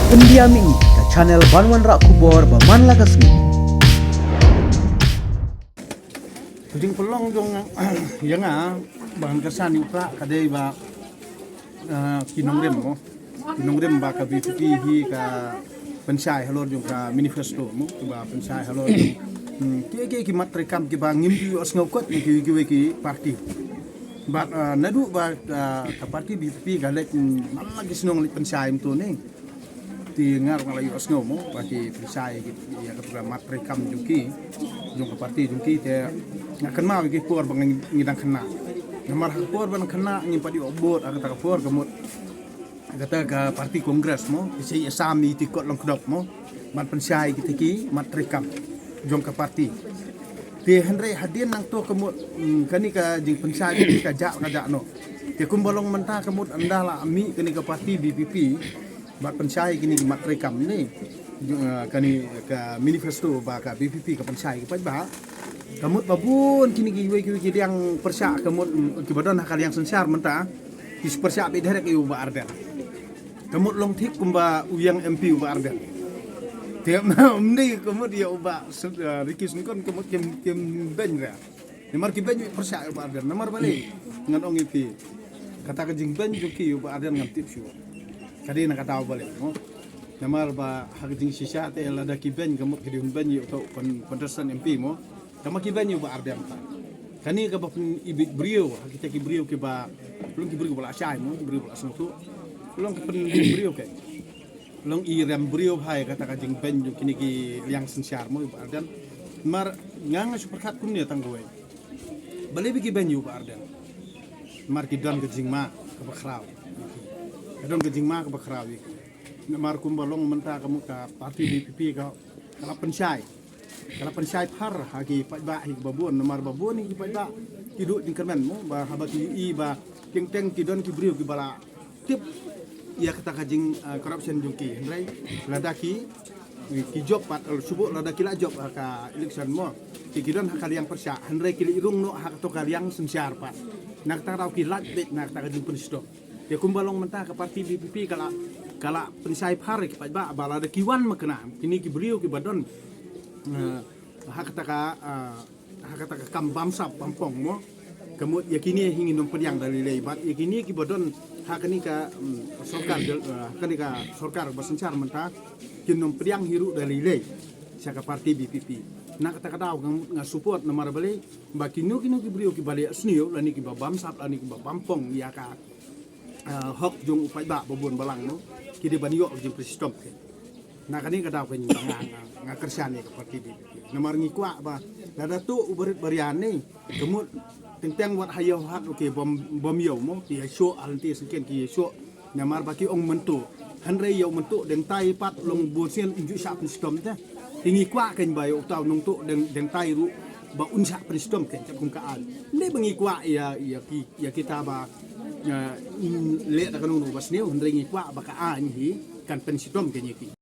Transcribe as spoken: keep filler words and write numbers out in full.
India Mini, ka channel ban wanrah khubor ba man la ka sngi. Ka jingpynlong jong ïa nga ba ngan kyrshan ïa u Prah ka dei ba, ah, ki nongrim mo. Ki nongrim ba ka B P P hi ka pynshai halor jong ka manifesto mo, ba pynshai halor jong, hmm, ki, ki, ki mat treikam kiba ngim ju ïohsngew kot na ki, ki, ki parti. Bad, ah, naduh ba, ah, ka parti B P P ka leit, hmm, man la ki shnong leit pynshai mynta ne. Te nga ruh nga la ïohsngew mo ba ki pynshai ki ïa ka program mat treikam jong ki, jong ka parti jong ki, te nga kynmaw ïa ki por ba ngi, ngi dang khynnah. Namar ha ka por ba ngi khynnah ngim pat ïoh bud ha kata ka por ka mut kata ka parti Congress mo, ki sa ïasam ïa ki kot lyngkdop mo ban pynshai kita ki mat treikam jong ka parti. Te hynrei hadien nangta ka mut, mm, kane ka jingpynshai kane ka jah ka jah noh. Te kumba long mynta ka mut ynda la mih kane ka parti B P P bad pynshai kine ki mat treikam ne, ju-, eh, kane ka manifesto ba ka B P P ka pynshai ki paidbah. Ka mut ba bun kine kiwei kiwei ki liang pyrshah ka mut, mm, kiba don ha ka liang synshar mynta ki pyrshah beit direct ïa u Bah Ardent. Ka mut long thik kumba u ïeng M P u Bah Ardent. Te ym dei ka mut ïa u Bah, eh, Ricky Syngkon ka mut kim, kim beiñ re. Namar ki beiñ pyrshah ïa u Bah Ardent. Namar balei ngan ong ïa phi, kata ka jingbeiñ jong ki ïa u Bah Ardent ngam tip shuh. Ka dei na ka daw balei mo. Namar ba ha ka jingshisha te lada ki beiñ ka mut ki dei hun beiñ ïa uto u pyn-, contestant M P mo. Tangba ki beiñ ïa u Bah Ardent. Kane kaba pyn-ibit briew ha kita ki briew kiba, long ki briew ba la shai mo, ki briew ba la sngewthuh. Long ki pynibit briew ke. Long i rem briew ha kata ka jingbeiñ jong kine ki liang synshar mo ïa u Bah Ardent. Namar nga nga shu pyrkhat kumne tang kawei. Balei ba ki beiñ ïa u Bah Ardent? Namar ki don ka jingma kaba khraw. Ki don ka jingma kaba khraw ïa ki. Namar kumba long mynta ka mut ka parti B P P ka, ka la pynshai. Ka la pynshai phar ha ki paidbah hi kiba bun, namar ba bun hi ki paidbah ki duh jingkyrmen mo, ba haba ki ïohi ba teng teng ki don ki briew kiba la tip ïa kata ka jing, ah, corruption jong ki. Hynrei lada ki, ki jop pat, eh, shu bud lada ki la jop ha ka election mo, ki, ki don ha ka liang pyrshah, hynrei ki leit rung noh ha kato ka liang synshar pat. Na kata ka daw ki lait beit na kata ka jingpynshitom. Te kumba long mynta ka parti B P P ka la, ka la pynshai phar ïa ki paidbah ba lada ki wan makna kine ki briew kiba don, eh, ha kata ka, eh, ha kata ka kam bamsap bampong mo. Ka mut ïa kine hi ngin ym pdiang da lei lei bad ïa kine kiba don ha kane ka, mm, sorkar, eh, ha kane ka sorkar ba synshar mynta kin ym pdiang hi ruh da lei lei sha ka parti B P P. Na kata ka daw nga, nga support namar balei ba kino kino ki briew kiba leh sniew lane kiba bamsap lane kiba bampong ïa ka, ah, hok jong u paidbah ba bun balang mo, ki dei ban ïoh ka jingpynshitom ke. Na kane ka daw ka ngi nga, nga, nga kyrshan ïa ka parti B P P. Namar ngi kwah ba lada tuh u barit baria ne, ka mut teng teng wat ha ïew hat, okay, bym, bym ïew mo, ki ïa shoh ha lynti syngkien ki ïa shoh. Namar ba ki ong mynta, hynrei ïa u mynta dang tai pat long bun sien un ju shah pynshitom te. Te ngi kwah kein ba ïa uta u nongtuh dang, dang tai ruh ba un shah pynshitom kein, kat kum ka aiñ. Ym dei ba ngi kwah ïa, ïa ki, ïa kita ba, eh, leh da kano kano ba sniew, hynrei ngi kwah ba ka aiñ hi kan pynshitom kein ïa ki.